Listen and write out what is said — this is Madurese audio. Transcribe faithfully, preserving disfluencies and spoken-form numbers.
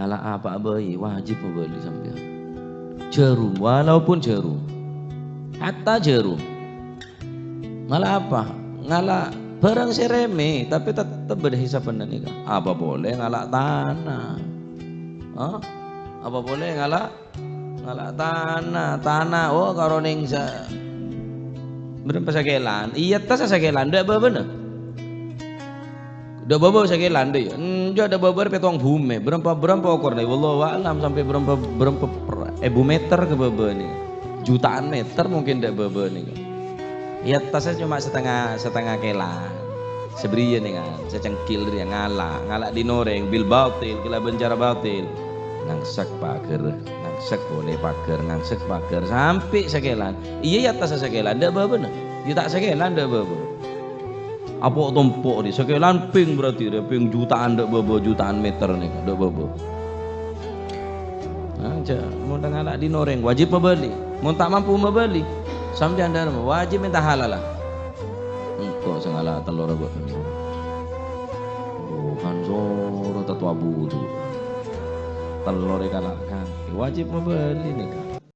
Ngala' apa'a bhâi, wajib mabâli sampèyan. Jhârum, walaupun jhârum. Hatta jhârum. Ngala' apa? Ngala' bhârâng sè remeh, tapè teptep bâdâ hisabbhânna nèka. Apa polè ngala' tana? Hah? Apa polè ngala', ngala' tana? Tana, oh, karo nèng sa-, bârâmpa sakèlan? Iyâ, tas sakèlan, dâ' bâbâna. Dâ' bâbâ sakèlan, dâ', yâ. Enjâ', dâ' bâbâ rèya pètto' bhumè. Bârâmpa, bârâmpa okorra? Wallahu a'lam, sampè' bârâmpa, bârâmpa per-, èbu meter ka bâbâ nèka. Jutaan meter mungkin dâ' bâbâ nèka. Iyâ, tasè coma satengnga, satengnga kèlan. Sabriyâ nèka, sacengkil rèya ngala', ngala' dhin orèng bil batil, kalabân cara batil. Ngangsek paghâr, ngangsek polè paghâr, ngangsek paghâr, sampè' sakèlan. Iyâ, iyâ, tasè sakèlan, dâ' bâbâna. Iyâ, ta' sakèlan, dâ' bâbâ. Apo' tompo' rè, sakèlan pèng berarti rè, pèng jutaan dâ' bâbâ, jutaan meter nèka, dâ' bâbâ. Nah, jâ-, mon ta' ngala' dhin orèng, wajib mabâli. Mon ta' mampu mabâli, sampèyan dâlem wajib mènta halalla. Engko' sè ngala' tellor bâ'. Tuhan soro ta' towa budu. Tellor èkala' kakè, wajib mabâli nèka.